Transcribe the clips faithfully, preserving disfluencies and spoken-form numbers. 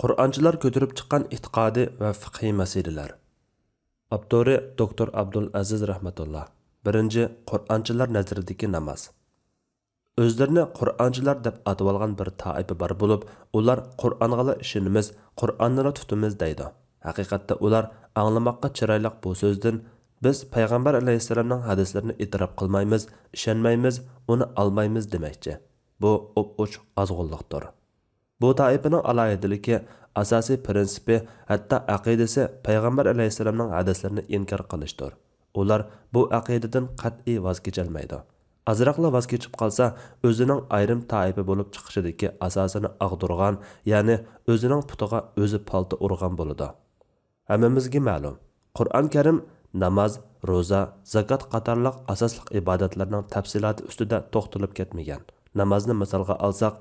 قۇرئانچىلار كۆتۈرۈپ چىققان ئېتىقادىي ۋە فىقھىي مەسىلىلەر. ئاپتورى دوكتور ئابدۇل ئەزىز رەھمەتۇللا. بىرىنچى، قۇرئانچىلار نەزىرىدىكى ناماز. ئۆزلىرىنى قۇرئانچىلار دەپ ئاتىۋالغان بىر تائىپە بار بولۇپ، ئۇلار قۇرئانغىلا ئىشىنىمىز، قۇرئاننىلا تۇتىمىز دەيدۇ. ھەقىقەتتە ئۇلار ئاڭلىماققا چىرايلىق بۇ سۆزدىن، بىز پەيغەمبەر ئەلەيھىسسالامنىڭ ھەدىسلىرىنى ئېتىراپ قىلمايمىز، ئىشەنمەيمىز، ئۇنى ئالمايمىز دېمەكچى. بۇ ئوپئوچۇق ئازغۇنلۇقتۇر. بۇ تائىپىنىڭ ئالاھىدىلىكى، ئاساسىي پىرىنسىپى، ھەتتا ئەقىدىسى پەيغەمبەر ئەلەيھىسسالامنىڭ ھەدىسلىرىنى ئىنكار قىلىشتۇر. ئۇلار بۇ ئەقىدىدىن قەتئىي ۋاز كېچەلمەيدۇ. ئازراقلا ۋاز كېچىپ قالسا، ئۆزىنىڭ ئايرىم تائىپە بولۇپ چىقىشىدىكى ئاساسىنى ئاغدۇرغان، يەنى ئۆزىنىڭ پۇتىغا ئۆزى پالتا ئۇرغان بولىدۇ. ھەممىمىزگە مەلۇم، قۇرئان كەرىم ناماز، روزا، زاكات قاتارلىق ئاساسلىق ئىبادەتلەرنىڭ تەپسىلاتى ئۈستىدە توختىلىپ كەتمىگەن. نامازنى مىسالغا ئالساق،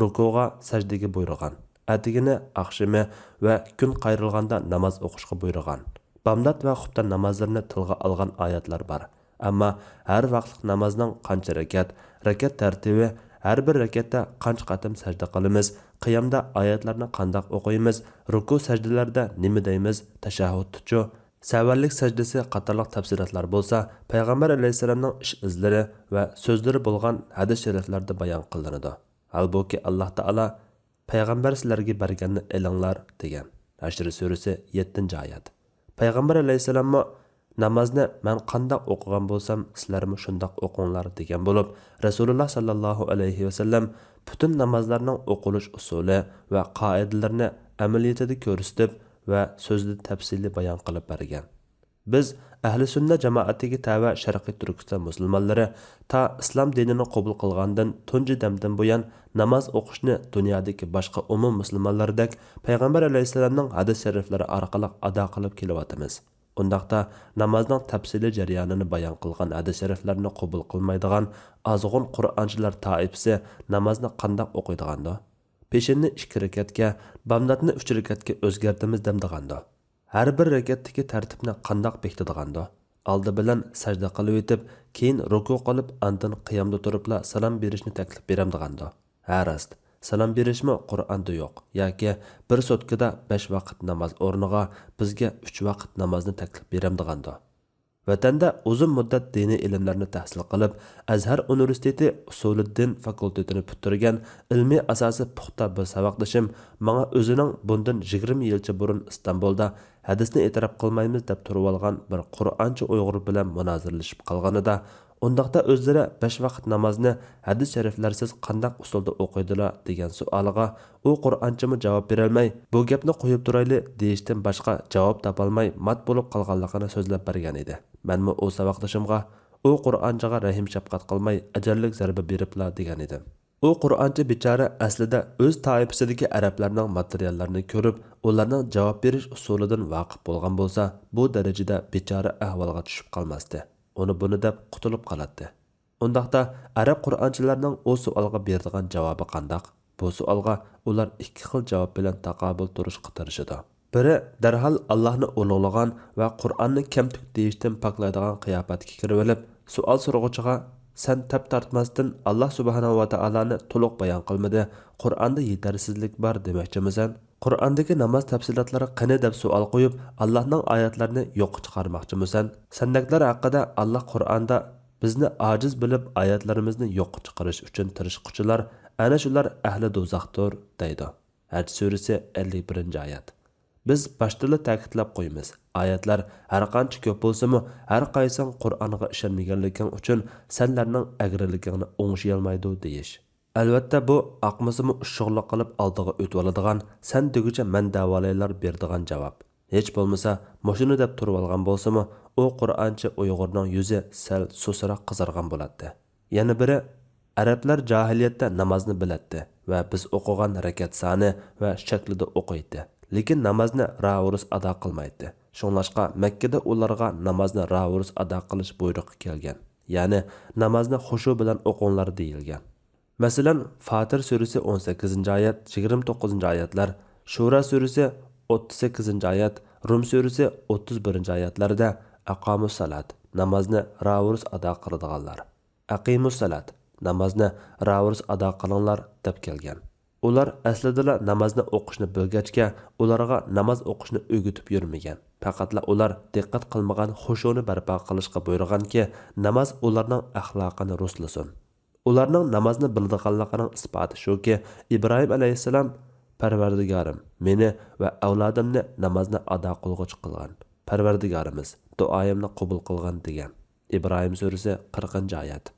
رۇكۇغا، سەجدىگە بۇيرۇغان، ئەتىگىنى، ئاخشىمى ۋە كۈن قايرىلغاندا ناماز ئوقۇشقا بۇيرۇغان، بامدات ۋە خۇپتان نامازلىرىنى تىلغا ئالغان ئايەتلەر بار. ئەمما ھەر ۋاقىتلىق نامازنىڭ قانچە رەكەت، رەكەت تەرتىپى، ھەر بىر رەكەتتە قانچە قېتىم سەجدە قىلىمىز، قىيامدا ئايەتلەرنى قانداق ئوقۇيمىز، رۇكۇ سەجدىلەردە نېمە دەيمىز، تەشەھھۇدتىچۇ، سەۋەنلىك سەجدىسى قاتارلىق تەپسىلاتلار بولسا پەيغەمبەر ئەلەيھىسسالامنىڭ ئىش ئىزلىرى ۋە سۆزلىرى بولغان ھەدىس شەرىفلەردە بايان قىلىنىدۇ. ھالبۇكى، ئاللاھ تائالا، «پەيغەمبەر سىلەرگە بەرگەننى ئېلىڭلار» دېگەن. ھەشر سۈرىسى، يەتتىنچى ئايەت. پەيغەمبەر ئەلەيھىسسالاممۇ، «نامازنى مەن قانداق ئوقۇغان بولسام، سىلەرمۇ شۇنداق ئوقۇڭلار» دېگەن بولۇپ، رەسۇلۇللاھ ساللاللاھۇ ئەلەيھى ۋەسەللەم پۈتۈن نامازلارنىڭ ئوقۇلۇش ئۇسۇلى ۋە قائىدىلىرىنى ئەمەلىيىتىدە كۆرسىتىپ ۋە سۆزىدە تەپسىلىي بايان قىلىپ بەرگەن. بىز ئەھلى سۈننە جامائىتىگە تەۋە شەرقىي تۈركىستان مۇسۇلمانلىرى تا ئىسلام دىنىنى قوبۇل قىلغاندىن تۇنجى دەمدىن بۇيان ناماز ئوقۇشنى دۇنيادىكى باشقا ئومۇم مۇسۇلمانلىرىدەك پەيغەمبەر ئەلەيھىسسالامنىڭ ھەدىس شەرىفلىرى ئارقىلىق ئادا قىلىپ كېلىۋاتىمىز. ئۇنداقتا نامازنىڭ تەپسىلىي جەريانىنى بايان قىلغان ھەدىس شەرىفلەرنى قوبۇل قىلمايدىغان ئازغۇن قۇرئانچىلار تائىپىسى نامازنى قانداق ئوقۇيدىغاندۇ؟ پېشىننى ئىككى رەكەتكە، بامداتنى ئۈچ رەكەتكە ئۆزگەرتىمىز دەمدىغاندۇ؟ ھەر بىر رەكەتتىكى تەرتىپنى قانداق بېكىتىدىغاندۇ؟ ئالدى بىلەن سەجدە قىلىۋېتىپ، كېيىن رۇكۇ قىلىپ، ئاندىن قىيامدا تۇرۇپلا سالام بېرىشنى تەكلىپ بېرەمدىغاندۇ؟ ھە، راست، سالام بېرىشمۇ قۇرئاندا يوق ياكى بىر سوتكىدا بەش ۋاقىت ناماز ئورنىغا بىزگە ئۈچ ۋاقىت نامازنى تەكلىپ بېرەمدىغاندۇ؟ ۋەتەندە ئۇزۇن مۇددەت دىنىي ئىلىملەرنى تەھسىل قىلىپ، ئەزھەر ئۇنىۋېرسىتېتى ئۇسۇلىددىن فاكۇلتېتىنى پۈتتۈرگەن ئىلمىي ئاساسى پۇختا بىر ساۋاقدىشىم ماڭا ئۆزىنىڭ بۇندىن يىگىرمە يىلچە بۇرۇن ئىستانبۇلدا ھەدىسنى ئېتىراپ قىلمايمىز دەپ تۇرۇۋالغان بىر قۇرئانچى ئۇيغۇر بىلەن مۇنازىرىلىشىپ قالغىنىدا، ئۇنداقتا ئۆزلىرى بەش ۋاقىت نامازنى ھەدىس شەرىفلەرسىز قانداق ئۇسۇلدا ئوقۇيدىلا دېگەن سوئالىغا ئۇ قۇرئانچىمۇ جاۋاب بېرەلمەي، بۇ گەپنى قويۇپ تۇرايلى دېيىشتىن باشقا جاۋاب تاپالماي مات بولۇپ قالغانلىقىنى سۆزلەپ بەرگەنىدى. مەنمۇ ئۇ ساۋاقدىشىمغا ئۇ قۇرئانچىغا رەھىم شەپقەت قىلماي ئەجەللىك زەربە بېرىپلا دېگەنىدىم. ئۇ قۇرئانچى بىچارە ئەسلىدە ئۆز تائىپىسىدىكى ئەرەبلەرنىڭ ماتېرىياللىرىنى كۆرۈپ، ئۇلارنىڭ جاۋاب بېرىش ئۇسۇلىدىن ۋاقىپ بولغان بولسا، بۇ دەرىجىدە بىچارە ئەھۋالغا چۈشۈپ قالماستى. ئۇنى بۇنى دەپ قۇتۇلۇپ قالاتتى. ئۇنداقتا ئەرەب قۇرئانچىلارنىڭ ئۇ سوئالغا بېرىدىغان جاۋابى قانداق؟ بۇ سوئالغا ئۇلار ئىككى خىل جاۋاب بىلەن تاقابىل تۇرۇشقا تىرىشىدۇ. بىرى دەرھال ئاللاھنى ئۇلۇغلىغان ۋە قۇرئاننى كەمتۈك دېيىشتىن پاكلايدىغان قىياپەتكە كىرىۋېلىپ، سوئال سورىغۇچىغا، «سەن تەپ تارتماستىن ئاللاھ سۇبھانەھۇ ۋە تائالانى تولۇق بايان قىلمىدى، قۇرئاندا يېتەرسىزلىك بار دېمەكچىمىسەن؟ قۇرئاندىكى ناماز تەپسىلاتلىرى قېنى؟» دەپ سوئال قويۇپ، ئاللاھنىڭ ئايەتلىرىنى يوققا چىقارماقچىمۇسەن؟ سەندەكلەر ھەققىدە ئاللاھ قۇرئاندا، «بىزنى ئاجىز بىلىپ، ئايەتلىرىمىزنى يوققا چىقىرىش ئۈچۈن تىرىشقۇچىلار، ئەنە شۇلار ئەھلى دوزاختۇر» دەيدۇ. ھەج سۈرىسى، ئەللىك بىرىنچى ئايەت. بىز باشتىلا تەكىتلەپ قويىمىز، ئايەتلەر ھەرقانچە كۆپ بولسىمۇ، ھەر قايسىڭ قۇرئانغا ئىشەنمىگەنلىكىڭ ئۈچۈن سەنلەرنىڭ ئەگرىلىكىڭنى ئوڭشىيالمايدۇ دېيىش. ئەلۋەتتە، بۇ ئاقمىسىمۇ ئۇششۇقلۇق قىلىپ ئالدىغا ئۆتۈۋالىدىغان، سەن دېگۈچە مەن دەۋالايلار بېرىدىغان جاۋاب. ھېچ بولمىسا، مۇشۇنى دەپ تۇرۇۋالغان بولسىمۇ، ئۇ قۇرئانچى ئۇيغۇرنىڭ يۈزى سەل سۇسراق قىزارغان بولاتتى. يەنە بىرى، ئەرەبلەر جاھىلىيەتتە نامازنى بىلەتتى ۋە بىز ئوقۇغان رەكەت سانى ۋە شەكلىدە ئوقۇيتتى، لېكىن نامازنى راۋۇرۇس ئادا قىلمايتتى. شۇڭلاشقا، مەككىدە ئۇلارغا نامازنى راۋۇرۇس ئادا قىلىش بۇيرۇقى كەلگەن، يەنى نامازنى خۇشۇ بىلەن ئوقۇڭلار دېيىلگەن. مەسىلەن، فاتىر سۈرىسى ئون سەككىزىنچى ئايەت، يىگىرمە توققۇزىنچى ئايەتلەر، شۇرا سۈرىسى ئوتتۇز سەككىزىنچى ئايەت، رۇم سۈرىسى ئوتتۇز بىرىنچى ئايەتلەردە «ئەقامۇس سالات»، نامازنى راۋۇرۇس ئادا قىلىدىغانلار، «ئەقىمۇس سالات»، نامازنى راۋۇرۇس ئادا قىلىڭلار دەپ كەلگەن. ئۇلار ئەسلىدىلا نامازنى ئوقۇشنى بىلگەچكە، ئۇلارغا ناماز ئوقۇشنى ئۆگىتىپ يۈرمىگەن. پەقەتلا ئۇلار دىققەت قىلمىغان خۇشۇنى بەرپا قىلىشقا بۇيرۇغانكى، ناماز ئۇلارنىڭ ئەخلاقىنى رۇسلىسۇن. ئۇلارنىڭ نامازنى بىلىدىغانلىقىنىڭ ئىسپاتى شۇكى، ئىبراھىم ئەلەيھىسسالام، پەرۋەردىگارىم، مېنى ۋە ئەۋلادىمنى نامازنى ئادا قىلغۇچى قىلغىن. پەرۋەردىگارىمىز، دۇئايىمنى قوبۇل قىلغىن، دېگەن. ئىبراھىم سۈرىسى، قىرىقىنچى ئايەت.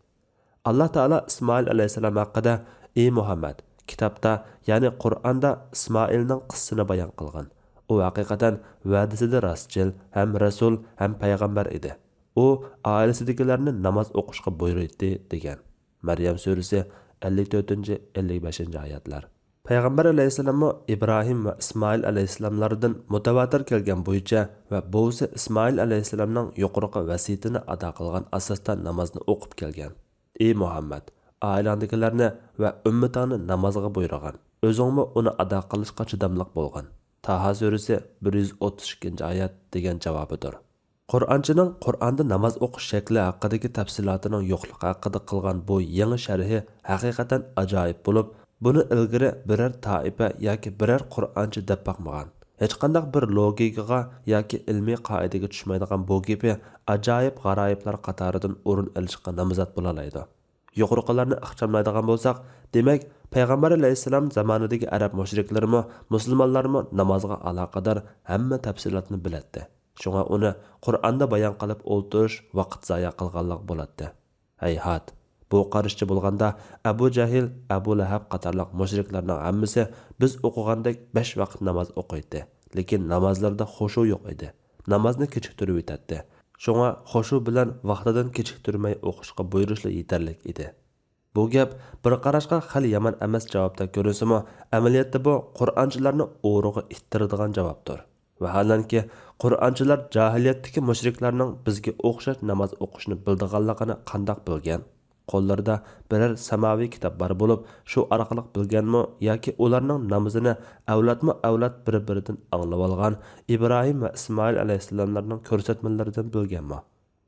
ئاللا تائالا ئىسمائىل ئەلەيھىسسالام ھەققىدە، ئى مۇھەممەد، كىتابتا، يەنى قۇرئاندا ئىسمائىلنىڭ قىسسىسىنى بايان قىلغان. ئۇ ھەقىقەتەن ۋەدىسىدە راستچىل، ھەم رەسۇل، ھەم پەيغەمبەر ئىدى. ئۇ ئائىلىسىدىكىلەرنى ناماز ئوقۇشقا بۇيرۇيتتى، دېگەن. مەريەم سۈرىسى، ئەللىك تۆتىنچى، ئەللىك بەشىنچى ئايەتلەر. پەيغەمبەر ئەلەيھىسسالاممۇ ئىبراھىم ۋە ئىسمائىل ئەلەيھىسسالاملاردىن مۇتەۋاتىر كەلگەن بويىچە ۋە بوۋىسى ئىسمائىل ئەلەيھىسسالامنىڭ يۇقىرىقى ۋەسىيىتىنى ئادا قىلغان ئاساستا نامازنى ئوقۇپ كەلگەن. ئى مۇھەممەد، ئائىلەڭدىكىلەرنى ۋە ئۈممىتىڭنى نامازغا بۇيرۇغىن، ئۆزۈڭمۇ ئۇنى ئادا قىلىشقا چىداملىق بولغىن. تاھا سۈرىسى، بىر يۈز ئوتتۇز ئىككىنچى ئايەت، دېگەن جاۋابىدۇر. قۇرئانچىنىڭ قۇرئاندا ناماز ئوقۇش شەكلى ھەققىدىكى تەپسىلاتىنىڭ يوقلۇقى ھەققىدە قىلغان بۇ يېڭى شەرھى ھەقىقەتەن ئاجايىپ بولۇپ، بۇنى ئىلگىرى بىرەر تائىپە ياكى بىرەر قۇرئانچى دەپ باقمىغان. ھېچقانداق بىر لوگىكىغا ياكى ئىلمىي قائىدىگە چۈشمەيدىغان بۇ گېپى ئاجايىپ غارايىپلار قاتارىدىن ئورۇن ئېلىشقا نامزات بولالايدۇ. يۇقىرىقىلارنى ئىخچاملايدىغان بولساق، دېمەك، پەيغەمبەر ئەلەيھىسسالام زامانىدىكى ئەرەب مۇشرىكلىرىمۇ، مۇسۇلمانلارمۇ نامازغا ئالاقىدار ھەممە تەپسىلاتنى بىلەتتى. شۇڭا ئۇنى قۇرئاندا بايان قىلىپ ئولتۇرۇش ۋاقىت زايە قىلغانلىق بولاتتى. ھەيھات، بۇ قارىشىچە بولغاندا، ئەبۇ جەھىل، ئەبۇ لەھەب قاتارلىق مۇشرىكلارنىڭ ھەممىسى بىز ئوقۇغاندەك بەش ۋاقىت ناماز ئوقۇيتتى، لېكىن نامازلىرىدا خۇشۇ يوق ئىدى. نامازنى كېچىكتۈرۈۋېتەتتى. شۇڭا خۇشۇ بىلەن ۋاقتىدىن كېچىكتۈرمەي ئوقۇشقا بۇيرۇشلا يېتەرلىك ئىدى. بۇ گەپ بىر قاراشقا خېلى يامان ئەمەس جاۋابتەك كۆرۈنسىمۇ، ئەمەلىيەتتە بۇ قۇرئانچىلارنى ئورىغا ئىتتىرىدىغان جاۋابتۇر. ۋەھالەنكى، قۇرئانچىلار جاھىلىيەتتىكى مۇشرىكلارنىڭ بىزگە ئوخشاش ناماز ئوقۇشنى بىلىدىغانلىقىنى قانداق بىلگەن؟ قوللىرىدا بىرەر ساماۋى كىتاب بار بولۇپ، شۇ ئارقىلىق بىلگەنمۇ ياكى ئۇلارنىڭ نامىزىنى ئەۋلادمۇ ئەۋلاد بىر-بىرىدىن ئاڭلىۋالغان ئىبراھىم ۋە ئىسمائىل ئەلەيھىسسالاملارنىڭ كۆرسەتمىلىرىدىن بىلگەنمۇ؟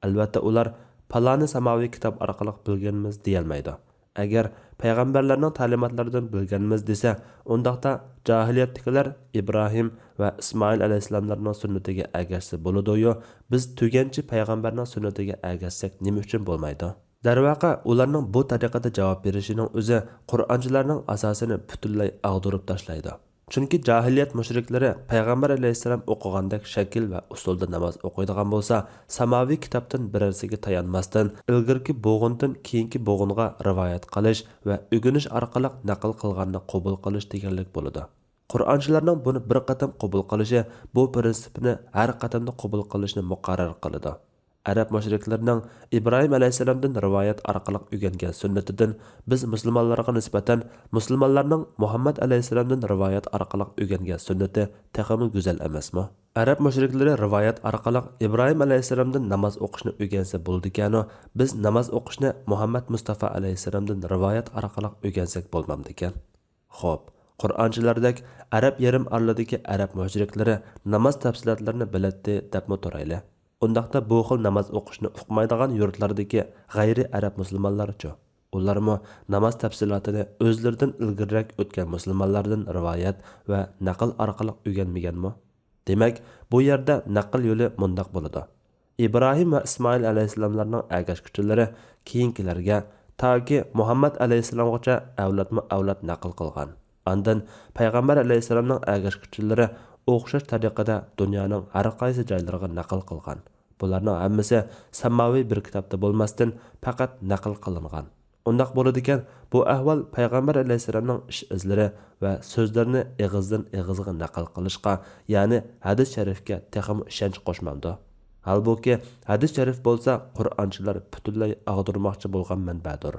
ئەلۋەتتە، ئۇلار پالانى ساماۋى كىتاب ئارقىلىق بىلگەنمىز دېيەلمەيدۇ. ئەگەر پەيغەمبەرلەرنىڭ تەلىماتلىرىدىن بىلگەنمىز دېسە، ئۇنداقتا جاھىلىيەتتىكىلەر ئىبراھىم ۋە ئىسمائىل ئەلەيھىسسالاملارنىڭ سۈننىتىگە ئەگەشسە بولىدۇيۇ، بىز تۈگەنچى پەيغەمبەرنىڭ سۈننىتىگە ئەگەشسەك نېمە ئۈچۈن بولمايدۇ؟ دەرۋەقە، ئۇلارنىڭ بۇ تەرىقىدە جاۋاب بېرىشىنىڭ ئۆزى قۇرئانچىلارنىڭ ئاساسىنى پۈتۈنلەي ئاغدۇرۇپ تاشلايدۇ. چۈنكى جاھىلىيەت مۇشرىكلىرى پەيغەمبەر ئەلەيھىسسالام ئوقۇغاندەك شەكىل ۋە ئۇسۇلدا ناماز ئوقۇيدىغان بولسا، ساماۋى كىتابتىن بىرەرسىگە تايانماستىن، ئىلگىرىكى بوغۇندىن كېيىنكى بوغۇنغا رىۋايەت قىلىش ۋە ئۆگىنىش ئارقىلىق نەقىل قىلغاننى قوبۇل قىلىش دېگەنلىك بولىدۇ. قۇرئانچىلارنىڭ بۇنى بىر قېتىم قوبۇل قىلىشى بۇ پىرىنسىپنى ھەر قېتىمدا قوبۇل قىلىشنى مۇقەررەر قىلىدۇ. ئەرەب مۇشرىكلىرىنىڭ ئىبراھىم ئەلەيھىسسالامدىن رىۋايەت ئارقىلىق ئۆگەنگەن سۈننىتىدىن بىز مۇسۇلمانلارغا نىسبەتەن مۇسۇلمانلارنىڭ مۇھەممەد ئەلەيھىسسالامدىن رىۋايەت ئارقىلىق ئۆگەنگەن سۈننىتى تېخىمۇ گۈزەل ئەمەسمۇ؟ ئەرەب مۇشرىكلىرى رىۋايەت ئارقىلىق ئىبراھىم ئەلەيھىسسالامدىن ناماز ئوقۇشنى ئۆگەنسە بولىدىكەنۇ، بىز ناماز ئوقۇشنى مۇھەممەد مۇستافا ئەلەيھىسسالامدىن رىۋايەت ئارقىلىق ئۆگەنسەك بولمامدىكەن؟ خوپ، قۇرئانچىلاردەك ئەرەب يېرىم ئارىلىدىكى ئەرەب مۇشرىكلىرى ناماز تەپسىلاتلىرىنى بىلەتتى دەپمۇ تۇرايلى. ئۇنداقتا بۇ خىل ناماز ئوقۇشنى ئۇقمايدىغان يۇرتلاردىكى غەيرىي ئەرەب مۇسۇلمانلارچۇ؟ ئۇلارمۇ ناماز تەپسىلاتىنى ئۆزلىرىدىن ئىلگىرىرەك ئۆتكەن مۇسۇلمانلاردىن رىۋايەت ۋە نەقىل ئارقىلىق ئۆگەنمىگەنمۇ؟ دېمەك، بۇ يەردە نەقىل يولى مۇنداق بولىدۇ. ئىبراھىم ۋە ئىسمائىل ئەلەيھىسسالاملارنىڭ ئەگەشكۈچىلىرى كېيىنكىلەرگە تاكى مۇھەممەد ئەلەيھىسسالامغىچە ئەۋلادمۇ ئەۋلاد نەقىل قىلغان. ئاندىن پەيغەمبەر ئەلەيھىسسالامنىڭ ئەگەشكۈچىلىرى ئوخشاش تەرىقىدە دۇنيانىڭ ھەر قايسى جايلىرىغا نەقىل قىلغان. بۇلارنىڭ ھەممىسى ساماۋى بىر كىتابتا بولماستىن، پەقەت نەقىل قىلىنغان. ئۇنداق بولىدىكەن، بۇ ئەھۋال پەيغەمبەر ئەلەيھىسسالامنىڭ ئىش ئىزلىرى ۋە سۆزلىرىنى ئېغىزدىن ئېغىزغا نەقىل قىلىشقا، يەنى ھەدىس شەرىفكە تېخىمۇ ئىشەنچ قوشمامدۇ؟ ھالبۇكى، ھەدىس شەرىف بولسا قۇرئانچىلار پۈتۈنلەي ئاغدۇرماقچى بولغان مەنبەدۇر.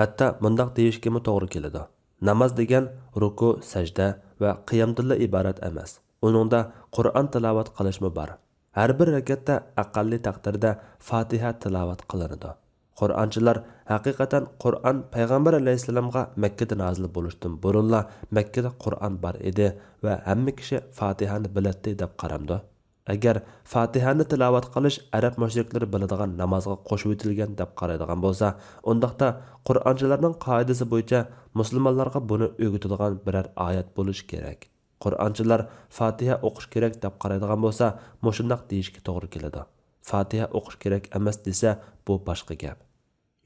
ھەتتا مۇنداق دېيىشكىمۇ توغرا كېلىدۇ، ناماز دېگەن رۇكۇ، سەجدە ۋە قىيامدىنلا ئىبارەت ئەمەس. ئۇنىڭدا قۇرئان تىلاۋەت قىلىشمۇ بار. ھەر بىر رەكەتتە ئەقەللىي تەقدىردە فاتىھە تىلاۋەت قىلىنىدۇ. قۇرئانچىلار ھەقىقەتەن قۇرئان پەيغەمبەر ئەلەيھىسسالامغا مەككىدە نازىل بولۇشتىن بۇرۇنلا مەككىدە قۇرئان بار ئىدى ۋە ھەممە كىشى فاتىھەنى بىلەتتى دەپ قارامدۇ؟ ئەگەر فاتىھەنى تىلاۋەت قىلىش ئەرەب مۇشرىكلىرى بىلىدىغان نامازغا قوشۇۋېتىلگەن دەپ قارايدىغان بولسا، ئۇنداقتا قۇرئانچىلارنىڭ قائىدىسى بويىچە مۇسۇلمانلارغا بۇنى ئۆگىتىدىغان بىرەر ئايەت بولۇشى كېرەك. قۇرئانچىلار فاتىھە ئوقۇش كېرەك دەپ قارايدىغان بولسا، مۇشۇنداق دېيىشكە توغرا كېلىدۇ: فاتىھە ئوقۇش كېرەك ئەمەس دېسە، بۇ باشقا گەپ.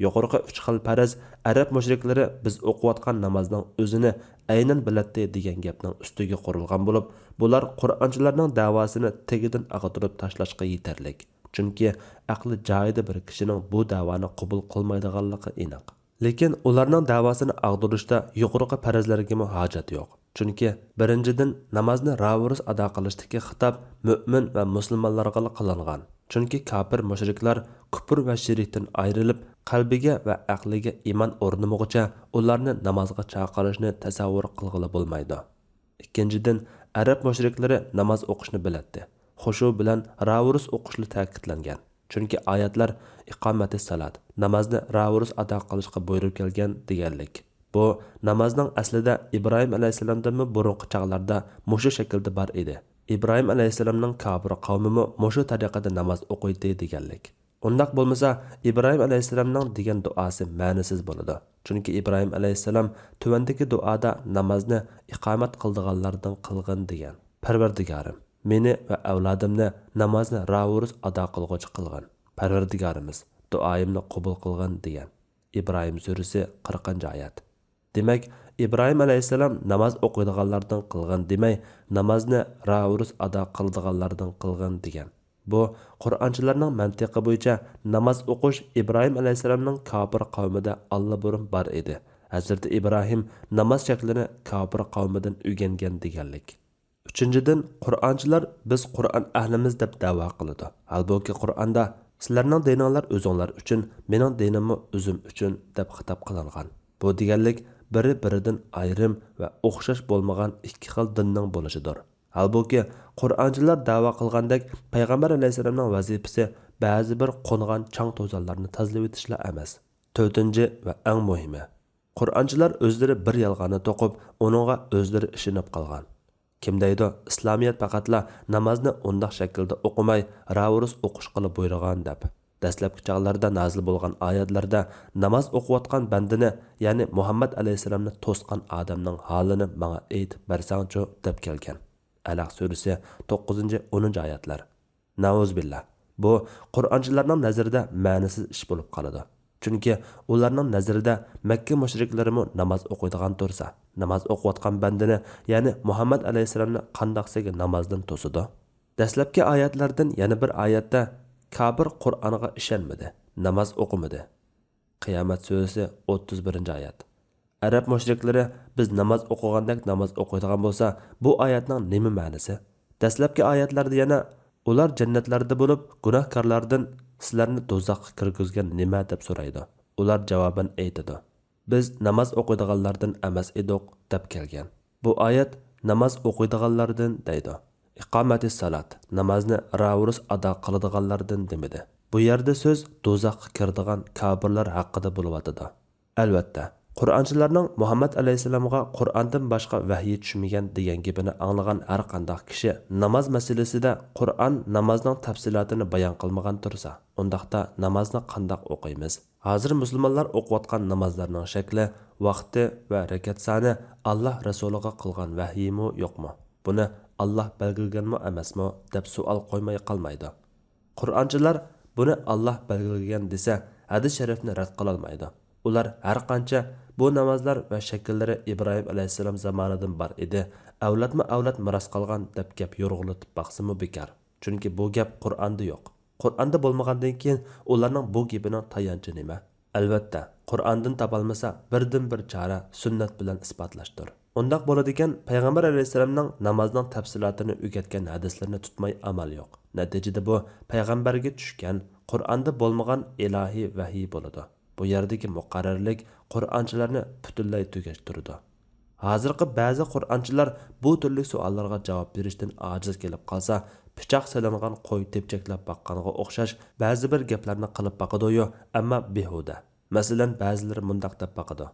يۇقىرىقى ئۈچ خىل پەرەز ئەرەب مۇشرىكلىرى بىز ئوقۇۋاتقان نامازنىڭ ئۆزىنى ئەينەن بىلەتتى دېگەن گەپنىڭ ئۈستىگە قۇرۇلغان بولۇپ، بۇلار قۇرئانچىلارنىڭ دەۋاسىنى تېگىدىن ئاغدۇرۇپ تاشلاشقا يېتەرلىك. چۈنكى ئەقلى جايىدا بىر كىشىنىڭ بۇ دەۋانى قوبۇل قىلمايدىغانلىقى ئېنىق. لېكىن ئۇلارنىڭ دەۋاسىنى ئاغدۇرۇشتا يۇقىرىقى پەرەزلەرگىمۇ ھاجەت يوق. چۈنكى، بىرىنچىدىن، نامازنى راۋۇرۇس ئادا قىلىشتىكى خىتاب مۆمىن ۋە مۇسۇلمانلارغىلا قىلىنغان. چۈنكى كاپىر مۇشرىكلار كۇپۇر ۋە شىركتىن ئايرىلىپ، قەلبىگە ۋە ئەقلىگە ئىمان ئورنىمىغۇچە ئۇلارنى نامازغا چاقىرىشنى تەسەۋۋۇر قىلغىلى بولمايدۇ. ئىككىنچىدىن، ئەرەب مۇشرىكلىرى ناماز ئوقۇشنى بىلەتتى، خۇشۇ بىلەن راۋۇرۇس ئوقۇشلا تەكىتلەنگەن. چۈنكى ئايەتلەر ئىقامەتىس سالات، نامازنى راۋۇرۇس ئادا قىلىشقا بۇيرۇپ كەلگەن دېگەنلىك. بۇ نامازنىڭ ئەسلىدە ئىبراھىم ئەلەيھىسسالامدىنمۇ بۇرۇنقى چاغلاردا مۇشۇ شەكىلدە بار ئىدى. ئىبراھىم ئەلەيھىسسالامنىڭ كاپىر قەۋمىمۇ مۇشۇ تەرىقىدە ناماز ئوقۇيتتى دېگەنلىك. ئۇنداق بولمىسا، ئىبراھىم ئەلەيھىسسالامنىڭ دېگەن دۇئاسى مەنىسىز بولىدۇ. چۈنكى ئىبراھىم ئەلەيھىسسالام تۆۋەندىكى دۇئادا نامازنى ئىقامەت قىلىدىغانلاردىن قىلغىن دېگەن: پەرۋەردىگارىم، مېنى ۋە ئەۋلادىمنى نامازنى راۋۇرۇس ئادا قىلغۇچى قىلغىن. پەرۋەردىگارىمىز، دۇئايىمنى قوبۇل قىلغىن دېگەن. ئىبراھىم سۈرىسى، قىرىقىنچى ئايەت. دېمەك، ئىبراھىم ئەلەيھىسسالام ناماز ئوقۇيدىغانلاردىن قىلغىن دېمەي، نامازنى راۋۇرۇس ئادا قىلىدىغانلاردىن قىلغىن دېگەن. بۇ قۇرئانچىلارنىڭ مەنتىقى بويىچە ناماز ئوقۇش ئىبراھىم ئەلەيھىسسالامنىڭ كاپىر قەۋمىدە ئاللىبۇرۇن بار ئىدى. ھەزرىتى ئىبراھىم ناماز شەكلىنى كاپىر قەۋمىدىن ئۆگەنگەن دېگەنلىك. ئۈچىنچىدىن، قۇرئانچىلار بىز قۇرئان ئەھلىمىز دەپ دەۋا قىلىدۇ. ھالبۇكى، قۇرئاندا سىلەرنىڭ دىنىڭلار ئۆزۈڭلار ئۈچۈن، مېنىڭ دىنىممۇ ئۆزۈم ئۈچۈن دەپ خىتاب قىلىنغان. بۇ دېگەنلىك بىرى-بىرىدىن ئايرىم ۋە ئوخشاش بولمىغان ئىككى خىل دىننىڭ بولۇشىدۇر. ھالبۇكى، قۇرئانچىلار دەۋا قىلغاندەك، پەيغەمبەر ئەلەيھىسسالامنىڭ ۋەزىپىسى بەزى بىر قونغان چاڭ-توزانلارنى تازىلىۋېتىشلا ئەمەس. تۆتىنچى ۋە ئەڭ مۇھىمى، قۇرئانچىلار ئۆزلىرى بىر يالغاننى توقۇپ، ئۇنىڭغا ئۆزلىرى ئىشىنىپ قالغان. كىم دەيدۇ، ئىسلامىيەت پەقەتلا نامازنى ئۇنداق شەكىلدە ئوقۇماي، راۋۇرۇس ئوقۇشقىلا بۇيرۇغان دەپ؟ دەسلەپكى چاغلاردا نازىل بولغان ئايەتلەردە ناماز ئوقۇۋاتقان بەندىنى، يەنى مۇھەممەد ئەلەيھىسسالامنى توسقان ئادەمنىڭ ھالىنى ماڭا ئېيتىپ بەرسەڭچۇ، دەپ كەلگەن. ئەلەق سۈرىسى، توققۇزىنچى، ئونىنچى ئايەتلەر. نەئۇزۇبىللا. بۇ قۇرئانچىلارنىڭ نەزىرىدە مەنىسىز ئىش بولۇپ قالىدۇ. چۈنكى ئۇلارنىڭ نەزىرىدە مەككە مۇشرىكلىرىمۇ ناماز ئوقۇيدىغان تۇرسا، ناماز ئوقۇۋاتقان بەندىنى، يەنى مۇھەممەد ئەلەيھىسسالامنى قانداقسىگە نامازدىن توسىدۇ؟ دەسلەپكى ئايەتلەردىن يەنە بىر ئايەتتە، كاپىر قۇرئانغا ئىشەنمىدى، ناماز ئوقۇمىدى. قىيامەت سۈرىسى، ئوتتۇز بىرىنچى ئايەت. ئەرەب مۇشرىكلىرى بىز ناماز ئوقۇغاندەك ناماز ئوقۇيدىغان بولسا، بۇ ئايەتنىڭ نېمە مەنىسى؟ دەسلەپكى ئايەتلەردە يەنە، ئۇلار جەننەتلەردە بولۇپ، گۇناھكارلاردىن سىلەرنى دوزاخقا كىرگۈزگەن نېمە؟ دەپ سورايدۇ. ئۇلار جاۋابەن ئېيتىدۇ، بىز ناماز ئوقۇيدىغانلاردىن ئەمەس ئىدۇق، دەپ كەلگەن. بۇ ئايەت ناماز ئوقۇيدىغانلاردىن دەيدۇ. ئىقامەتىس سالات، نامازنى راۋۇرۇس ئادا قىلىدىغانلاردىن دېمىدى. بۇ يەردە سۆز دوزاخقا كىرىدىغان كاپىرلار ھەققىدە بولۇۋاتىدۇ. ئەلۋەتتە، قۇرئانچىلارنىڭ مۇھەممەد ئەلەيھىسسالامغا قۇرئاندىن باشقا ۋەھىي چۈشمىگەن دېگەن گېپىنى ئاڭلىغان ھەرقانداق كىشى ناماز مەسىلىسىدە قۇرئان نامازنىڭ تەپسىلاتىنى بايان قىلمىغان تۇرسا، ئۇنداقتا نامازنى قانداق ئوقۇيمىز؟ ھازىر مۇسۇلمانلار ئوقۇۋاتقان نامازلارنىڭ شەكلى، ۋاقتى ۋە رەكەت سانى ئاللا رەسۇلىغا قىلغان ۋەھىيمۇ يوقمۇ؟ بۇنى ئاللا بەلگىلىگەنمۇ ئەمەسمۇ؟ دەپ سوئال قويماي قالمايدۇ. قۇرئانچىلار بۇنى ئاللا بەلگىلىگەن دېسە، ھەدىس شەرىفنى رەت قىلالمايدۇ. ئۇلار ھەرقانچە بۇ نامازلار ۋە شەكىللىرى ئىبراھىم ئەلەيھىسسالام زامانىدىن بار ئىدى، ئەۋلادمۇ ئەۋلاد مىراس قالغان دەپ گەپ يورغىلىتىپ باقسىمۇ بىكار. چۈنكى بۇ گەپ قۇرئاندا يوق. قۇرئاندا بولمىغاندىن كېيىن ئۇلارنىڭ بۇ گېپىنىڭ تايانچى نېمە؟ ئەلۋەتتە، قۇرئاندىن تاپالمىسا، بىردىنبىر چارە سۈننەت بىلەن ئىسپاتلاشتۇر. ئۇنداق بولىدىكەن، پەيغەمبەر ئەلەيھىسسالامنىڭ نامازنىڭ تەپسىلاتىنى ئۆگەتكەن ھەدىسلىرىنى تۇتماي ئامال يوق. نەتىجىدە بۇ پەيغەمبەرگە چۈشكەن، قۇرئاندا بولمىغان ئىلاھىي ۋەھىي بولىدۇ. بۇ يەردىكى مۇقەررەرلىك قۇرئانچىلارنى پۈتۈنلەي تۈگەشتۈرىدۇ. ھازىرقى بەزى قۇرئانچىلار بۇ تۈرلۈك سوئاللارغا جاۋاب بېرىشتىن ئاجىز كېلىپ قالسا، پىچاق سېلىنغان قوي تېپچەكلەپ باققانغا ئوخشاش بەزى بىر گەپلەرنى قىلىپ باقىدۇيۇ، ئەمما بىھۇدە. مەسىلەن، بەزىلىرى مۇنداق دەپ باقىدۇ: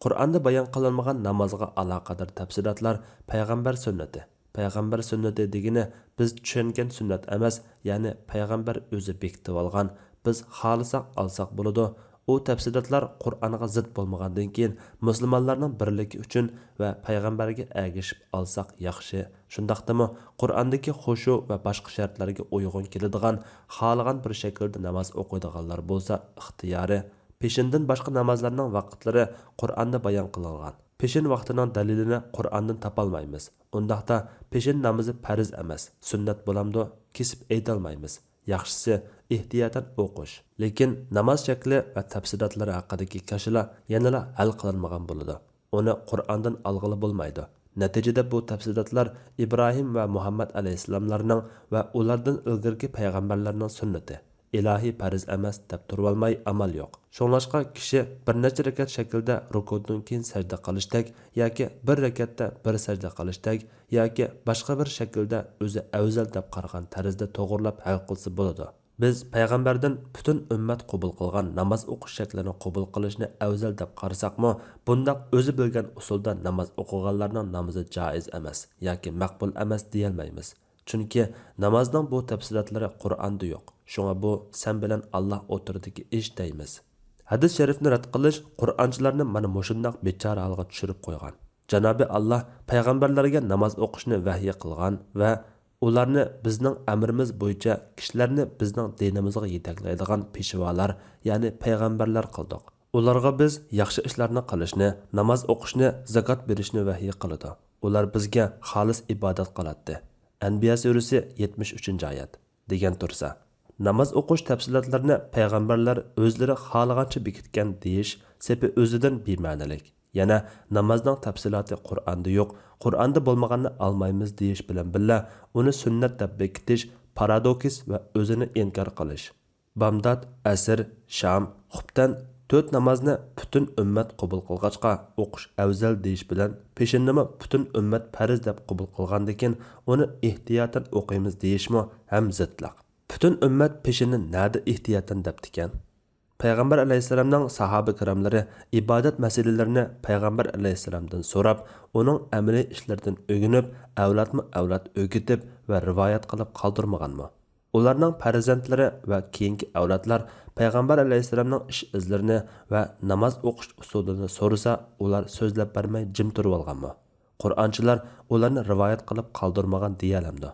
قۇرئاندا بايان قىلىنمىغان نامازغا ئالاقىدار تەپسىلاتلار پەيغەمبەر سۈننىتى، پەيغەمبەر سۈننىتى دېگىنى بىز چۈشەنگەن سۈننەت ئەمەس، يەنى پەيغەمبەر ئۆزى بېكىتىۋالغان، بىز خالىساق ئالساق بولىدۇ. ئۇ تەپسىلاتلار قۇرئانغا زىت بولمىغاندىن كېيىن، مۇسۇلمانلارنىڭ بىرلىكى ئۈچۈن ۋە پەيغەمبەرگە ئەگىشىپ ئالساق ياخشى. شۇنداقتىمۇ، قۇرئاندىكى خۇشۇ ۋە باشقا شەرتلەرگە ئۇيغۇن كېلىدىغان، خالىغان بىر شەكىلدە ناماز ئوقۇيدىغانلار بولسا ئىختىيارى. پېشىندىن باشقا نامازلارنىڭ ۋاقىتلىرى قۇرئاندا بايان قىلىنغان. پېشىن ۋاقتىنىڭ دەلىلىنى قۇرئاندىن تاپالمايمىز. ئۇنداقتا پېشىن نامىزى پەرز ئەمەس، سۈننەت بولامدۇ؟ كېسىپ ئېيتالمايمىز. ياخشىسى، ئېھتىياتەن ئوقۇش. لېكىن ناماز شەكلى ۋە تەپسىلاتلىرى ھەققىدىكى كاشىلا يەنىلا ھەل قىلىنمىغان بولىدۇ. ئۇنى قۇرئاندىن ئالغىلى بولمايدۇ. نەتىجىدە بۇ تەپسىلاتلار ئىبراھىم ۋە مۇھەممەد ئەلەيھىسسالاملارنىڭ ۋە ئۇلاردىن ئىلگىرىكى پەيغەمبەرلەرنىڭ سۈننىتى، ئىلاھىي پەرز ئەمەس دەپ تۇرۇۋالماي ئامال يوق. شۇڭلاشقا كىشى بىر نەچچە رەكەت شەكىلدە رۇكۇدىن كېيىن سەجدە قىلىشتەك ياكى بىر رەكەتتە بىر سەجدە قىلىشتەك ياكى باشقا بىر شەكىلدە ئۆزى ئەۋزەل دەپ قارىغان تەرزدە توغرىلاپ ھەل قىلسا بولىدۇ. بىز پەيغەمبەردىن پۈتۈن ئۈممەت قوبۇل قىلغان ناماز ئوقۇش شەكلىنى قوبۇل قىلىشنى ئەۋزەل دەپ قارىساقمۇ، بۇنداق ئۆزى بىلگەن ئۇسۇلدا ناماز ئوقۇغانلارنىڭ نامىزى جائىز ئەمەس ياكى مەقبۇل ئەمەس دېيەلمەيمىز. چۈنكى نامازنىڭ بۇ تەپسىلاتلىرى قۇرئاندا يوق. شۇڭا بۇ سەن بىلەن ئاللا ئوتتۇرىدىكى ئىش دەيمىز. ھەدىس شەرىفنى رەت قىلىش قۇرئانچىلارنى مانا مۇشۇنداق بىچارە ھالغا چۈشۈرۈپ قويغان. جانابى ئاللا پەيغەمبەرلەرگە ناماز ئوقۇشنى ۋەھيى قىلغان ۋە ئۇلارنى بىزنىڭ ئەمرىمىز بويىچە كىشىلەرنى بىزنىڭ دىنىمىزغا يېتەكلەيدىغان پېشۋالار، يەنى پەيغەمبەرلەر قىلدۇق. ئۇلارغا بىز ياخشى ئىشلارنى قىلىشنى، ناماز ئوقۇشنى، زاكات بېرىشنى ۋەھيى قىلىدۇ. ئۇلار بىزگە خالىس ئىبادەت قىلاتتى. ئەنبىيا سۈرىسى، يەتمىش ئۈچىنچى ئايەت. دېگەن تۇرسا، ناماز ئوقۇش تەپسىلاتلىرىنى پەيغەمبەرلەر ئۆزلىرى خالىغانچە بېكىتكەن دېيىش سېپى ئۆزىدىن بىمەنىلىك. يەنە نامازنىڭ تەپسىلاتى قۇرئاندا يوق، قۇرئاندا بولمىغاننى ئالمايمىز دېيىش بىلەن بىللە، ئۇنى سۈننەت دەپ بېكىتىش پارادوكس ۋە ئۆزىنى ئىنكار قىلىش. بامدات، ئەسىر، شام، خۇپتەن تۆت نامازنى پۈتۈن ئۈممەت قوبۇل قىلغاچقا، ئوقۇش ئەۋزەل دېيىش بىلەن پېشىننىمۇ پۈتۈن ئۈممەت پەرز دەپ قوبۇل قىلغاندىكىن، ئۇنى ئېھتىياتەن ئوقۇيمىز دېيىشمۇ ھەم زىتلىق. پۈتۈن ئۈممەت پېشىننى نەدە ئېھتىياتەن دەپتىكەن؟ پەيغەمبەر ئەلەيھىسسالامنىڭ ساھابە كىراملىرى ئىبادەت مەسىلىلىرىنى پەيغەمبەر ئەلەيھىسسالامدىن سوراپ، ئۇنىڭ ئەمەلىي ئىشلىرىدىن ئۆگىنىپ، ئەۋلادمۇ ئەۋلاد ئۆگىتىپ ۋە رىۋايەت قىلىپ قالدۇرمىغانمۇ؟ ئۇلارنىڭ پەرزەنتلىرى ۋە كېيىنكى ئەۋلادلار پەيغەمبەر ئەلەيھىسسالامنىڭ ئىش ئىزلىرىنى ۋە ناماز ئوقۇش ئۇسۇلىنى سورىسا، ئۇلار سۆزلەپ بەرمەي جىم تۇرۇۋالغانمۇ؟ قۇرئانچىلار ئۇلارنى رىۋايەت قىلىپ قالدۇرمىغان دېيەلەمدۇ؟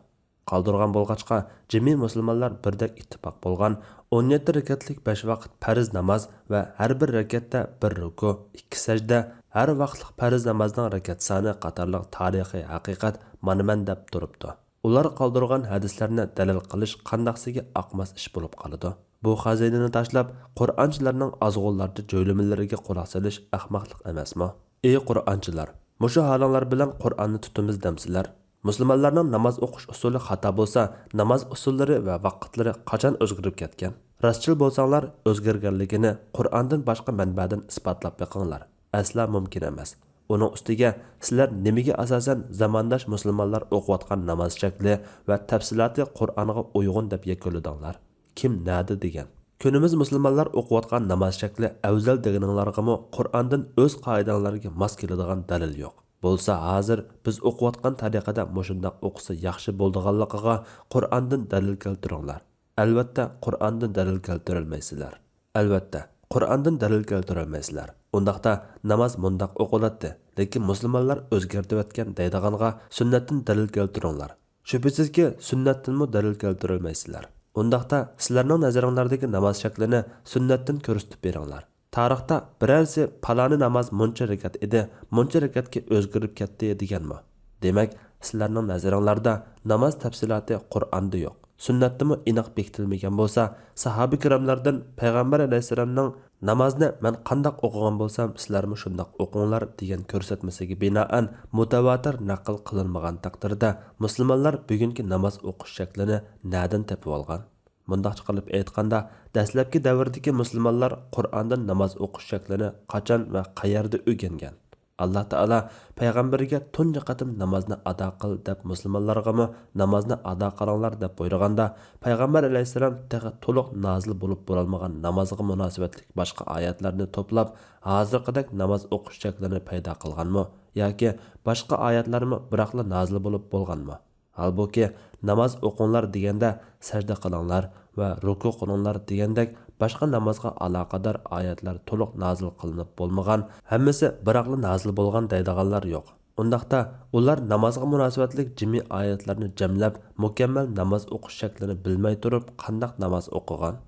قالدۇرغان بولغاچقا، جىمى مۇسۇلمانلار بىردەك ئىتتىپاق بولغان ئون يەتتە رەكەتلىك بەش ۋاقىت پەرز ناماز ۋە ھەر بىر رەكەتتە بىر رۇكۇ، ئىككى سەجدە، ھەر ۋاقىتلىق پەرز نامازنىڭ رەكەت سانى قاتارلىق تارىخىي ھەقىقەت مانا مەن دەپ تۇرۇپتۇ. ئۇلار قالدۇرغان ھەدىسلەرنى دەلىل قىلىش قانداقسىگە ئاقماس ئىش بولۇپ قالىدۇ. بۇ خەزىنىنى تاشلاپ، قۇرئانچىلارنىڭ ئازغۇنلارچە جۆيلىمىلىرىگە قۇلاق سېلىش ئەخمەقلىق ئەمەسمۇ؟ ئى قۇرئانچىلار! مۇشۇ ھالىڭلار بىلەن قۇرئاننى تۇتىمىز دەمسىلەر؟ مۇسۇلمانلارنىڭ ناماز ئوقۇش ئۇسۇلى خاتا بولسا، ناماز ئۇسۇللىرى ۋە ۋاقىتلىرى قاچان ئۆزگىرىپ كەتكەن؟ راستچىل بولساڭلار، ئۆزگەرگەنلىكىنى قۇرئاندىن باشقا مەنبەدىن ئىسپاتلاپ بېقىڭلار. ئەسلا مۇمكىن ئەمەس. ئۇنىڭ ئۈستىگە، سىلەر نېمىگە ئاساسەن زامانداش مۇسۇلمانلار ئوقۇۋاتقان ناماز شەكلى ۋە تەپسىلاتى قۇرئانغا ئۇيغۇن دەپ يەكۈنلىدىڭلار؟ كىم نەدە دېگەن؟ كۈنىمىز مۇسۇلمانلار ئوقۇۋاتقان ناماز شەكلى ئەۋزەل دېگىنىڭلارغىمۇ قۇرئاندىن ئۆز قائىدەڭلارگە ماس كېلىدىغان دەلىل يوق. بولسا ھازىر بىز ئوقۇۋاتقان تەرىقىدە مۇشۇنداق ئوقۇسا ياخشى بولىدىغانلىقىغا قۇرئاندىن دەلىل كەلتۈرۈڭلار. ئەلۋەتتە، قۇرئاندىن دەلىل كەلتۈرەلمەيسىلەر. ئەلۋەتتە، قۇرئاندىن دەلىل كەلتۈرەلمەيسىلەر. ئۇنداقتا ناماز مۇنداق ئوقۇلاتتى، لېكىن مۇسۇلمانلار ئۆزگەرتىۋەتكەن دەيدىغانغا سۈننەتتىن دەلىل كەلتۈرۈڭلار. شۈبھىسىزكى، سۈننەتتىنمۇ دەلىل كەلتۈرەلمەيسىلەر. ئۇنداقتا سىلەرنىڭ نەزىرىڭلاردىكى ناماز شەكلىنى سۈننەتتىن كۆرسىتىپ بېرىڭلار. تارىختا بىرەرسى پالانى ناماز مۇنچە رەكەت ئىدى، مۇنچە رەكەتكە ئۆزگىرىپ كەتتى دېگەنمۇ؟ دېمەك، سىلەرنىڭ نەزىرىڭلاردا ناماز تەپسىلاتى قۇرئاندا يوق، سۈننەتتىمۇ ئېنىق بېكىتىلمىگەن بولسا، ساھابە كىراملاردىن پەيغەمبەر ئەلەيھىسسالامنىڭ نامازنى مەن قانداق ئوقۇغان بولسام، سىلەرمۇ شۇنداق ئوقۇڭلار دېگەن كۆرسەتمىسىگە بىنائەن مۇتەۋاتىر نەقىل قىلىنمىغان تەقدىردە، مۇسۇلمانلار بۈگۈنكى ناماز ئوقۇش شەكلىنى نەدىن تېپىۋالغان؟ مۇنداقچە قىلىپ ئېيتقاندا، دەسلەپكى دەۋردىكى مۇسۇلمانلار قۇرئاندىن ناماز ئوقۇش شەكلىنى قاچان ۋە قەيەردە ئۆگەنگەن؟ ئاللا تائالا پەيغەمبىرىگە تۇنجى قېتىم نامازنى ئادا قىل دەپ مۇسۇلمانلارغىمۇ نامازنى ئادا قىلىڭلار دەپ بۇيرۇغاندا، پەيغەمبەر ئەلەيھىسسالام تېخى تولۇق نازىل بولۇپ بولالمىغان نامازغا مۇناسىۋەتلىك باشقا ئايەتلەرنى توپلاپ، ھازىرقىدەك ناماز ئوقۇش شەكلىنى پەيدا قىلغانمۇ؟ ياكى باشقا ئايەتلەرمۇ بىراقلا نازىل بولۇپ بولغانمۇ؟ ھالبۇكى، ناماز ئوقۇڭلار دېگەندە سەجدە قىلىڭلار ۋە رۇكۇ قىلىڭلار دېگەندەك باشقا نامازغا ئالاقىدار ئايەتلەر تولۇق نازىل قىلىنىپ بولمىغان، ھەممىسى بىراقلا نازىل بولغان دەيدىغانلار يوق. ئۇنداقتا، ئۇلار نامازغا مۇناسىۋەتلىك جىمئىي ئايەتلەرنى جەملەپ، مۇكەممەل ناماز ئوقۇش شەكلىنى بىلمەي تۇرۇپ قانداق ناماز ئوقۇغان؟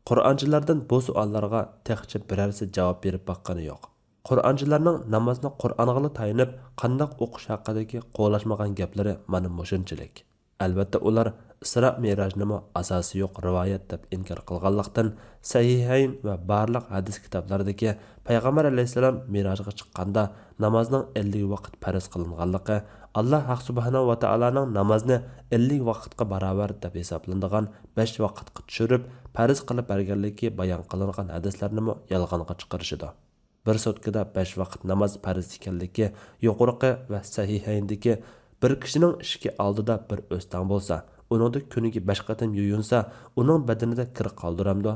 قۇرئانچىلاردىن بۇ سوئاللارغا تېخىچە بىرەرسى جاۋاب بېرىپ باققىنى يوق. قۇرئانچىلارنىڭ نامازنى قۇرئانغىلا تايىنىپ قانداق ئوقۇش ھەققىدىكى قولاشمىغان گەپلىرى مانا مۇشۇنچىلىك. ئەلۋەتتە، ئۇلار ئىسرا مىراجنىمۇ ئاساسى يوق رىۋايەت دەپ ئىنكار قىلغانلىقتىن، سەھىھەين ۋە بارلىق ھەدىس كىتابلىرىدىكى پەيغەمبەر ئەلەيھىسسالام مىراجغا چىققاندا نامازنىڭ ئەللىك ۋاقىت پەرز قىلىنغانلىقى، ئاللا ھەق سۇبھانەھۇ ۋە تائالانىڭ نامازنى ئەللىك ۋاقىتقا باراۋەر دەپ ھېسابلىنىدىغان بەش ۋاقىتقا چۈشۈرۈپ پەرز قىلىپ بەرگەنلىكى بايان قىلىنغان ھەدىسلەرنىمۇ يالغانغا چىقىرىشىدۇ. بىر سوتكىدا بەش ۋاقىت ناماز پەرز ئىكەنلىكى يۇقىرىقى ۋە سەھىھەيندىكى، بىر كىشىنىڭ ئىشىكى ئالدىدا بىر ئۆستەڭ بولسا، ئۇنىڭدا كۈنىگە بەش قېتىم يۇيۇنسا، ئۇنىڭ بەدىنىدە كىر قالدۇرامدۇ؟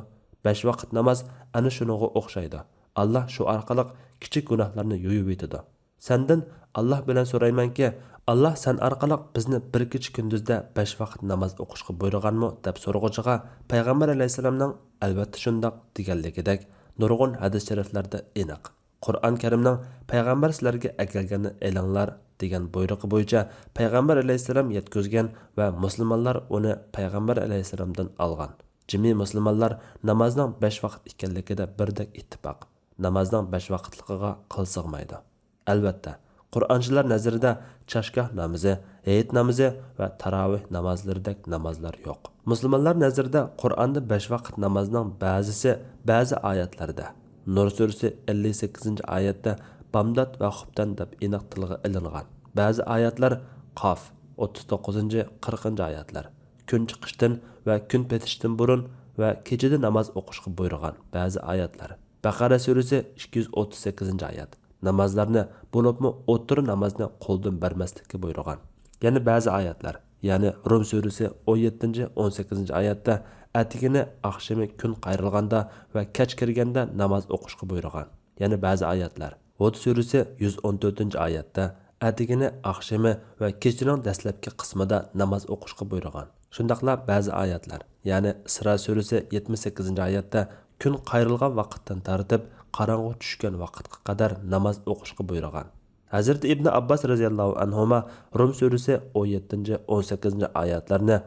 بەش ۋاقىت ناماز ئەنە شۇنىڭغا ئوخشايدۇ. ئاللا شۇ ئارقىلىق كىچىك گۇناھلارنى يۇيۇۋېتىدۇ. سەندىن ئاللا بىلەن سورايمەنكى، ئاللا سەن ئارقىلىق بىزنى بىر كېچە كۈندۈزدە بەش ۋاقىت ناماز ئوقۇشقا بۇيرۇغانمۇ؟ دەپ سورىغۇچىغا پەيغەمبەر ئەلەيھىسسالامنىڭ ئەلۋەتتە شۇنداق دېگەنلىكىدەك نۇرغۇن ھەدىس شەرىفلەردە ئېنىق. قۇرئان كەرىمنىڭ پەيغەمبەر سىلەرگە ئەكەلگەننى ئېلىڭلار دېگەن بۇيرۇقى بويىچە پەيغەمبەر ئەلەيھىسسالام يەتكۈزگەن ۋە مۇسۇلمانلار ئۇنى پەيغەمبەر ئەلەيھىسسالامدىن ئالغان. جىمى مۇسۇلمانلار نامازنىڭ بەش ۋاقىت ئىكەنلىكىدە بىردەك ئىتتىپاق. نامازنىڭ بەش ۋاقىتلىقىغا قىل سىغمايدۇ. ئەلۋەتتە، قۇرئانچىلار نەزىرىدە چاشگاھ نامىزى، ھېيت نامىزى ۋە تاراۋىھ نامازلىرىدەك نامازلار يوق. مۇسۇلمانلار نەزىرىدە قۇرئاندا بەش ۋاقىت نامازنىڭ بەزىسى بەزى ئايەتلەردە، نۇر سۈرىسى ئەللىك سەككىزىنچى ئايەتتە بامدات ۋە خۇپتەن دەپ ئېنىق تىلغا ئېلىنغان. بەزى ئايەتلەر قاف، ئوتتۇز توققۇزىنچى، قىرىقىنچى ئايەتلەر، كۈن چىقىشتىن ۋە كۈن پېتىشتىن بۇرۇن ۋە كېچىدە ناماز ئوقۇشقا بۇيرۇغان بەزى ئايەتلەر، بەقەرە سۈرىسى ئىككى يۈز ئوتتۇز سەككىزىنچى ئايەت، نامازلارنى، بولۇپمۇ ئوتتۇرا نامازنى قولدىن بەرمەسلىككە بۇيرۇغان. يەنە بەزى ئايەتلەر، يەنى رۇم سۈرىسى ئون يەتتىنچى، ئون سەككىزىنچى ئايەتتە ئەتىگىنى، ئاخشىمى كۈن قايرىلغاندا ۋە كەچ كىرگەندە ناماز ئوقۇشقا بۇيرۇغان. يەنە بەزى ئايەتلەر، ھۇد سۈرىسى يۈز ئون تۆتىنچى ئايەتتە ئەتىگىنى، ئاخشىمى ۋە كېچىنىڭ دەسلەپكى قىسمىدا ناماز ئوقۇشقا بۇيرۇغان. شۇنداقلا بەزى ئايەتلەر، يەنى ئىسرا سۈرىسى يەتمىش سەككىزىنچى ئايەتتە كۈن قايرىلغان ۋاقىتتىن تارتىپ قاراڭغۇ چۈشكەن ۋاقىتقا قەدەر ناماز ئوقۇشقا بۇيرۇغان. ھەزرىتى ئىبنى ئابباس رەزىياللاھۇ ئەنھۇما رۇم سۈرىسى ئون يەتتىنچى، ئون سەككىزىنچى ئايەتلەرنى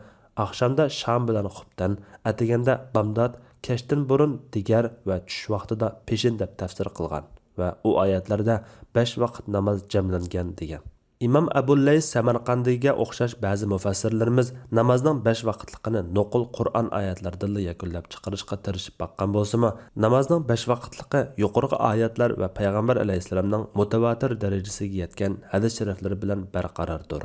ئاخشامدا شام بىلەن خۇپتەن، ئەتىگەندە بامدات، كەچتىن بۇرۇن دىگەر ۋە چۈش ۋاقتىدا پېشىن دەپ تەپسىر قىلغان ۋە ئۇ ئايەتلەردە بەش ۋاقىت ناماز جەملەنگەن دېگەن. ئىمام ئەبۇللەيس سەمەرقەندىگە ئوخشاش بەزى مۇفەسسىرلىرىمىز نامازنىڭ بەش ۋاقىتلىقىنى نوقۇل قۇرئان ئايەتلىرىدىنلا يەكۈنلەپ چىقىرىشقا تىرىشىپ باققان بولسىمۇ، نامازنىڭ بەش ۋاقىتلىقى يۇقىرىقى ئايەتلەر ۋە پەيغەمبەر ئەلەيھىسسالامنىڭ مۇتەۋاتىر دەرىجىسىگە يەتكەن ھەدىس شەرىفلىرى بىلەن بەرقارار دۇر.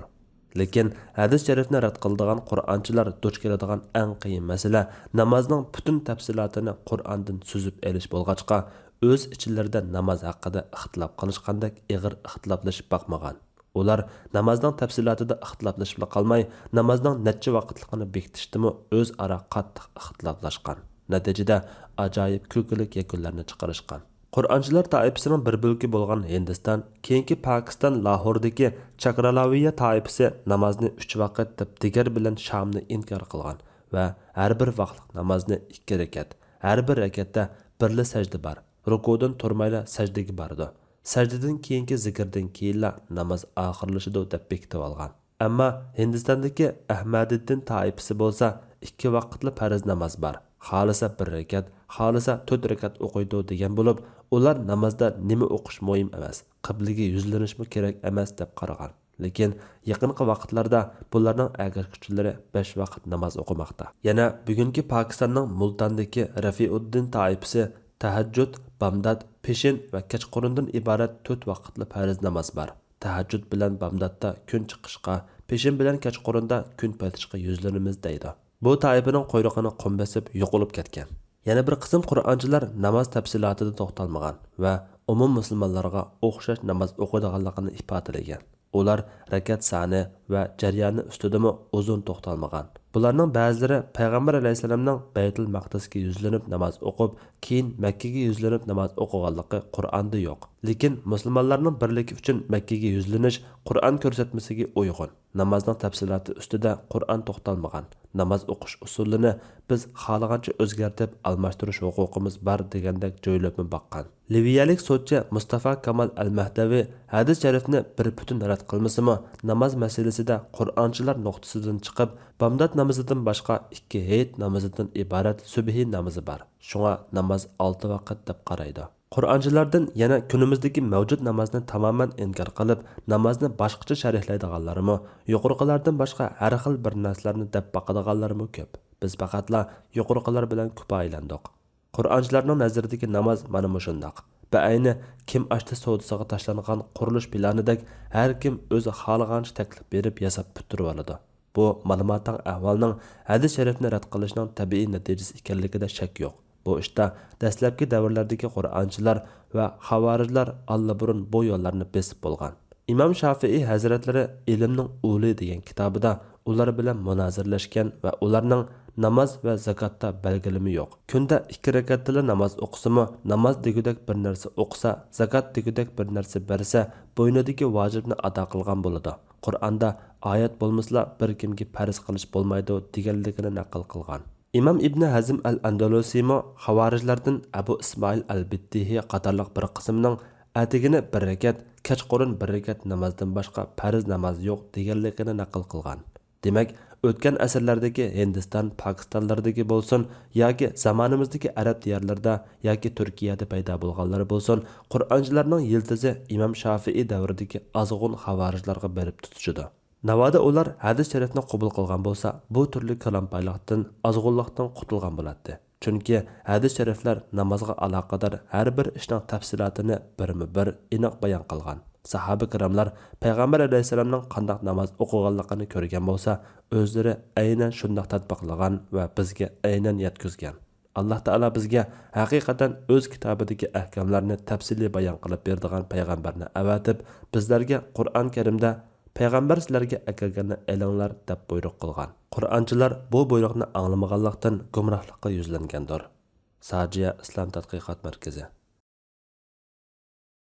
لېكىن ھەدىس شەرىفنى رەت قىلىدىغان قۇرئانچىلار دۇچ كېلىدىغان ئەڭ قىيىن مەسىلە نامازنىڭ پۈتۈن تەپسىلاتىنى قۇرئاندىن سۈزۈپ ئېلىش بولغاچقا، ئۆز ئىچلىرىدە ناماز ھەققىدە ئىختىلاپ قىلىشقاندەك ئېغىر ئىختىلاپلىشىپ باقمىغان. ئۇلار نامازنىڭ تەپسىلاتىدا ئىختىلاپلىشىپلا قالماي، نامازنىڭ نەچچە ۋاقىتلىقىنى بېكىتىشتىمۇ ئۆزئارا قاتتىق ئىختىلاپلاشقان. نەتىجىدە ئاجايىپ كۈلكىلىك يەكۈنلەرنى چىقىرىشقان. قۇرئانچىلار تائىپىسىنىڭ بىر بۆلىكى بولغان ھىندىستان، كېيىنكى پاكىستان لاھوردىكى چاكرالارۋىيە تائىپىسى نامازنى ئۈچ ۋاقىت دەپ دىگەر بىلەن شامنى ئىنكار قىلغان ۋە ھەر بىر ۋاقىتلىق نامازنى ئىككى رەكەت، ھەر بىر رەكەتتە بىرلا سەجدە بار، رۇكۇدىن تۇرمايلا سەجدىگە بارىدۇ. سەجدىدىن كېيىنكى زىكىردىن كېيىنلا ناماز ئاخىرلىشىدۇ دەپ بېكىتىۋالغان. ئەمما ھىندىستاندىكى ئەھمەدىددىن تائىپىسى بولسا ئىككى ۋاقىتلا پەرز ناماز بار. خالىسا بىر رەكەت، خالىسا تۆت رەكەت ئوقۇيدۇ دېگەن بولۇپ، ئۇلار نامازدا نېمە ئوقۇش مۇھىم ئەمەس، قىبلىگە يۈزلىنىشمۇ كېرەك ئەمەس دەپ قارىغان. لېكىن يېقىنقى ۋاقىتلاردا بۇلارنىڭ ئەگەشكۈچىلىرى بەش ۋاقىت ناماز ئوقۇماقتا. يەنە بۈگۈنكى پاكىستاننىڭ مۇلتاندىكى رەفىئۇددىن تائىپىسى تەھەججۇد، بامدات، پېشىن ۋە كەچقۇرۇندىن ئىبارەت تۆت ۋاقىتلا پەرز ناماز بار. تەھەججۇد بىلەن بامداتتا كۈن چىقىشقا، پېشىن بىلەن كەچقۇرۇندا كۈن پېتىشقا يۈزلىنىمىز دەيدۇ. بۇ تائىپىنىڭ قۇيرۇقىنى قۇم بېسىپ يوقىلىپ كەتكەن. يەنە بىر قىسىم قۇرئانچىلار ناماز تەپسىلاتىدا توختالمىغان ۋە ئومۇم مۇسۇلمانلارغا ئوخشاش ناماز ئوقۇيدىغانلىقىنى ئىپادىلىگەن. ئۇلار رەكەت سانى ۋە جەريانى ئۈستىدىمۇ ئۇزۇن توختالمىغان. بۇلارنىڭ بەزىلىرى پەيغەمبەر ئەلەيھىسسالامنىڭ بەيتۇل مەقدىسكە يۈزلىنىپ ناماز ئوقۇپ، كېيىن مەككىگە يۈزلىنىپ ناماز ئوقۇغانلىقى قۇرئاندا يوق. لېكىن مۇسۇلمانلارنىڭ بىرلىكى ئۈچۈن مەككىگە يۈزلىنىش قۇرئان كۆرسەتمىسىگە ئۇيغۇن. نامازنىڭ تەپسىلاتى ئۈستىدە قۇرئان توختالمىغان. ناماز ئوقۇش ئۇسۇلىنى بىز خالىغانچە ئۆزگەرتىپ ئالماشتۇرۇش ھوقۇقىمىز بار دېگەندەك جۆيلۈپمۇ باققان. لىۋىيەلىك سوتچى مۇستافا كامال ئەل مەھدەۋى ھەدىس شەرىفنى بىر پۈتۈن رەت قىلمىسىمۇ، ناماز مەسىلىسىدە قۇرئانچىلار نۇقتىسىدىن چىقىپ، بامدات نامىزىدىن باشقا ئىككى ھېيت نامىزىدىن ئىبارەت سۈبھى نامىزى بار. شۇڭا ناماز ئالتە ۋاقىت دەپ قارايدۇ. قۇرئانچىلاردىن يەنە كۈنىمىزدىكى مەۋجۇت نامازنى تامامەن ئىنكار قىلىپ، نامازنى باشقىچە شەرھلەيدىغانلارمۇ، يۇقىرىقىلاردىن باشقا ھەر خىل بىر نەرسىلەرنى دەپ باقىدىغانلارمۇ كۆپ. بىز پەقەتلا يۇقىرىقىلار بىلەن كۇپايىلەندۇق. قۇرئانچىلارنىڭ نەزىرىدىكى ناماز مانا مۇشۇنداق. بەئەينى كىم ئاشتى سودىسىغا تاشلانغان قۇرۇلۇش پىلانىدەك، ھەر كىم ئۆزى خالىغانچە تەكلىپ بېرىپ ياساپ پۈتتۈرۈۋالىدۇ. بۇ مالىماتاڭ ئەھۋالنىڭ ھەدىس شەرىپنى رەت قىلىشنىڭ تەبىئىي نەتىجىسى ئىكەنلىكىدە شەك يوق. بۇ ئىشتا دەسلەپكى دەۋرلەردىكى قۇرئانچىلار ۋە خاۋارىجلار ئاللىبۇرۇن بۇ يوللارنى بېسىپ بولغان. ئىمام شافىئىي ھەزرەتلىرى ئىلىمنىڭ ئۇلى دېگەن كىتابىدا ئۇلار بىلەن مۇنازىرىلەشكەن ۋە ئۇلارنىڭ ناماز ۋە زاكاتتا بەلگىلىمە يوق. كۈندە ئىككى رەكەتتىلا ناماز ئوقۇسىمۇ، ناماز دېگۈدەك بىر نەرسە ئوقۇسا، زاكات دېگۈدەك بىر نەرسە بەرسە، بوينىدىكى ۋاجىپنى ئادا قىلغان بولىدۇ. قۇرئاندا ئايەت بولمىسىلا بىر كىمگە پەرز قىلىش بولمايدۇ دېگەنلىكىنى نەقىل قىلغان. ئىمام ئىبنى ھەزم ئەل ئەندەلۇسىمۇ خاۋارىجلاردىن ئەبۇ ئىسمائىل ئەل بىتتىھى قاتارلىق بىر قىسىمنىڭ ئەتىگىنى بىر رەكەت، كەچقۇرۇن بىر رەكەت نامازدىن باشقا پەرز ناماز يوق دېگەنلىكىنى نەقىل قىلغان. دېمەك، ئۆتكەن ئەسىرلەردىكى ھىندىستان، پاكىستانلىرىدىكى بولسۇن ياكى زامانىمىزدىكى ئەرەب دىيارلىرىدا ياكى تۈركىيەدە پەيدا بولغانلىرى بولسۇن، قۇرئانچىلارنىڭ يىلتىزى ئىمام شافىئىي دەۋرىدىكى ئازغۇن خاۋارىجلارغا بېرىپ تۇتىشىدۇ. ناۋادا ئۇلار ھەدىس شەرىپنى قوبۇل قىلغان بولسا، بۇ تۈرلۈك كالامپايلىقتىن، ئازغۇنلۇقتىن قۇتۇلغان بولاتتى. چۈنكى ھەدىس شەرىپلەر نامازغا ئالاقىدار ھەر بىر ئىشنىڭ تەپسىلاتىنى بىرمۇ بىر ئېنىق بايان قىلغان. ساھابە كىراملار پەيغەمبەر ئەلەيھىسسالامنىڭ قانداق ناماز ئوقۇغانلىقىنى كۆرگەن بولسا، ئۆزلىرى ئەينەن شۇنداق تەتبىقلىغان ۋە بىزگە ئەينەن يەتكۈزگەن. ئاللا تائالا بىزگە ھەقىقەتەن ئۆز كىتابىدىكى ئەھكاملارنى تەپسىلىي بايان قىلىپ بېرىدىغان پەيغەمبەرنى ئەۋەتىپ، بىزلەرگە قۇرئان كەرىمدە پەيغەمبەر سىلەرگە ئەكەلگەننى ئېلىڭلار دەپ بۇيرۇق قىلغان. قۇرئانچىلار بۇ بۇيرۇقنى ئاڭلىمىغانلىقتىن گۇمراھلىققا يۈزلەنگەندۇر. ساجىيە ئىسلام تەتقىقات مەركىزى.